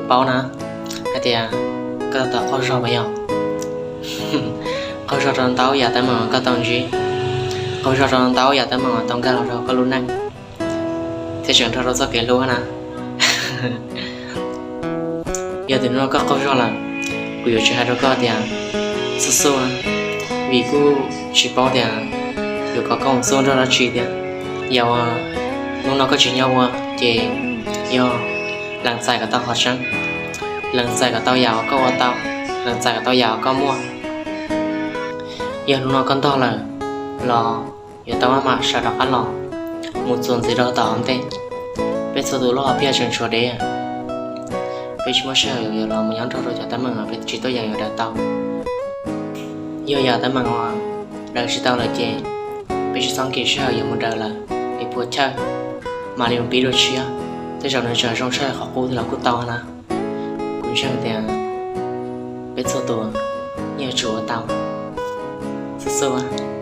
paub na, hais tias koj tau qaug zog puas yog? Qaug zog rau ntau yam teeb meem koj tau ntsib, qaug zog rau ntau yam teeb meem tau nkag los rau koj lub neej, thiab tseem nrog rau txoj kev hlub na. Yog tias hnub no koj qaug zog lawm, kuv yuav tsis hais rau koj tias xub xub, vim kuj tsis paub tias yuav kom koj mus xub nrog dab tsi thiab. Yog hnub no koj tsis nyob ua ces yog lees txais kom tau qhov tseeb, lees txais kom tau yam uas koj ua tau, lees txais kom tau yam uas koj muaj. Yog hnub no koj ntog lawm los yuav tau maj mam sawv rov qab los mus txuas ntxiv rau tom ntej. Peb txhua tus lub hom phiaj tseem tshuav dev, peb tsis muaj sij hawm yuav los mus nyob nrog rau cov teeb meem uas peb tsis tuaj yeem yuav daws tau. Yog yam teeb meem uas daws tsis tau lawm ces peb tsis txhob nkim sij hawm yuav mus daws lawm es puas chawj, mam li mus pib dua tshiab, tej zaum nws tseem zoo tshaj qhov qub los kuj tau na. Kuv ntseeg tias peb txhua tus yeej yuav tsum ua tau. Xub xub.